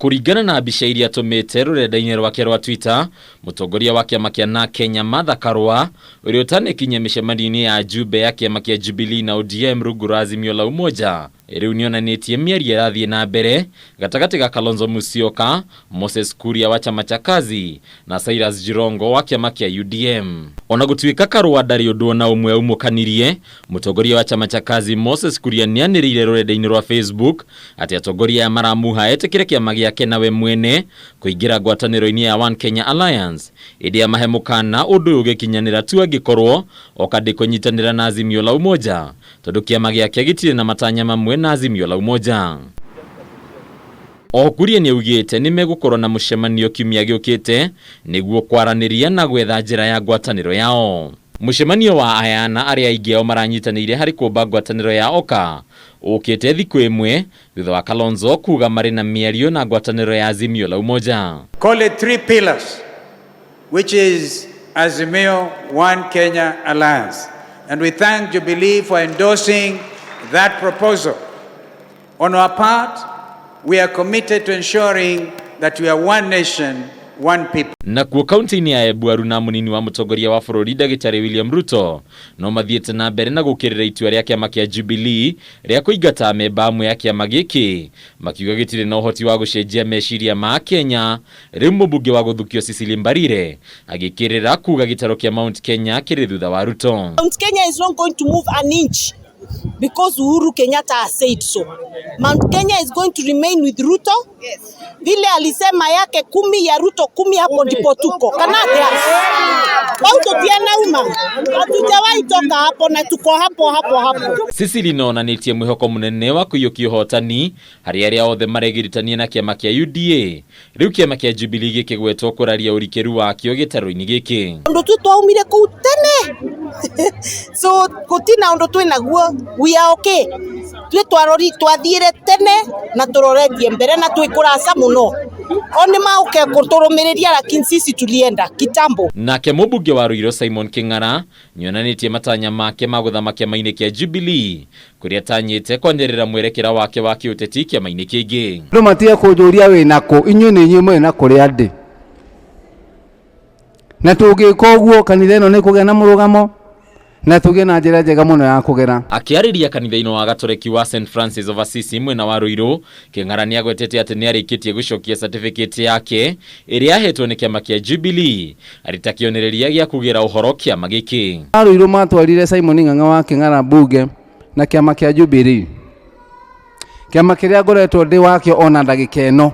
Kũringana na mbica iria atũmĩte rũrenda-inĩ rwake rwa Twitter, mũtongoria wa kĩama kĩa Narc Kenya Martha Karua, ũrĩa ũtanekinyia mĩcemanio-inĩ ya ajumbe ya kĩama kĩa Jubilee na ODM rungu rwa Azimio la Umoja, rĩu nĩonanĩtie mĩario ĩrathiĩ na mbere gatagatĩ ga Kalonzo Musyoka, Moses Kuria wa chama cha Kazi na Cyrus Jirongo wa kĩama kĩa UDM. Ona gũtuĩka Karua ndarĩ ũndũ ona ũmwe aumũkanirie, mũtongoria wa chama cha Kazi Moses Kuria nĩanĩrĩire rũrenda-inĩ rwa Facebook atĩ atongoria aya maramuha etĩkĩre kĩama gĩake na we mwene kũingĩra ngwatanĩro-inĩ ya One Kenya Alliance, ĩndĩ amahe mũkana ũndũ ũyũ ũgĩkinyanĩra tu angĩkorwo oka ndĩkũnyitanĩra na Azimio la Umoja tondũ kĩama gĩake gĩtirĩ na matanya mamwe na Azimio la Umoja. Oho Kuria nĩaugĩte nĩmegũkorwo na mũcemanio kiumia gĩũkĩte nĩguo kwaranĩria na gwetha njĩra ya ngwatanĩro yao. Mũcemanio wa aya na arĩa aingĩ ao maranyitanĩire harĩ kũmba ngwatanĩro ya Oka ũkĩte thikũ ĩmwe thutha wa Kalonzo kuga marĩ na mĩario na ngwatanĩro ya Azimio la Umoja. Call it three pillars, which is Azimio One Kenya Alliance. And we thank Jubilee for endorsing that proposal. On our part, we are committed to ensuring that we are one nation, one people. Nakuo kaunti-inĩ ya Embu Aruna mũnini wa mũtongoria wa bũrũri ndagĩtarĩ William Ruto no mathiĩte na mbere na gũkĩrĩra itua rĩa kĩama kĩa Jubilee rĩa kũingata amemba amwe a kĩama gĩkĩ makiuga gĩtirĩ na ũhoti wa gũcenjia meciria ma Kenya. Rĩu mũmbunge wa gũthukio Cecily Mbarire agĩkĩrĩra kuga gĩtaro kĩa Mount Kenya kĩrĩ thutha wa Ruto. Mount Kenya is not going to move an inch because Uhuru Kenyatta has said so. Mount Kenya is going to remain with Ruto. Vile alisema yake 10 ya Ruto 10, hapo ndipo tuko. Kana atia? Bau tutiana uma. Hatujawahi toka hapo na tuko hapo hapo hapo. Cecily nonanĩtie mwĩhoko mũnene wa kũiyũkia ũhotani harĩ arĩa othe maregiritania na kĩama kĩa UDA. Rĩu kĩama kĩa Jubilee gĩkĩgwetwo kũraria ũrikĩru wakĩo gĩtarũ-inĩ gĩkĩ. Undu tu twaumire kũu tene. So gutina undu twinaguo, we are okay. Twi twarori twathiire tene na turoretie mbere na twi kuraca muno. O nĩ mauke kuturumiriria, lakini sisi tulienda kitambo. Nake mũmbunge wa Ruiru Simon King'ara nĩonanĩtie matanya make ma gũthama kĩama-inĩ kĩa Jubilee kũrĩa atanyĩte kwanĩrĩra mwerekera wake wa kĩũteti kĩama-inĩ kĩngĩ. Andũ matige kũnjũria wĩna kũ, inyuĩ nĩ inyuĩ mũrĩ na kũrĩa ndĩ, na tũngĩka ũguo kanitha ĩno nĩ kũgĩa na mũrũgamo na tũgĩe na njĩra njega mũno ya kũgera. Akĩarĩria kanitha-inĩ wa Gatoreki wa St Francis of Assisi mwena wa Ruiru, King'ara nĩagwetete atĩ nĩarĩkĩtie gũcokia certificate yake ĩrĩa ahetwo nĩ kĩama kĩa Jubilee arĩ ta kĩonereria gĩa kugĩra ũhoro kĩama gĩkĩ. Ruiru matwarire Simon Ng'ang'a wa King'ara mbunge na kĩama kĩa Jubilee, kĩama kĩrĩa ngoretwo ndĩ wakĩo ona ndagĩka ĩno,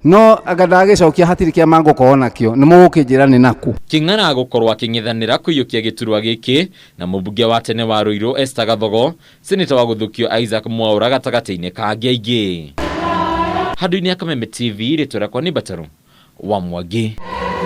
no anga ndagĩcokia hatirĩ kĩama ngũkorwo nakĩo, nĩ mũgũkĩnjĩra nĩ nakũ. King'ara agũkorwo akĩng'ethanĩra kũiyũkia gĩturwa gĩkĩ na mũmbunge wa tene wa Ruiru Esther Gathogo, seneta wa gũthukio Isaac Mwaura gatagatĩ-inĩ ka angĩ aingĩ. Handũ-inĩ ya Kameme TV, rĩtwa rĩakwa nĩ Mbataru wa Mwangi.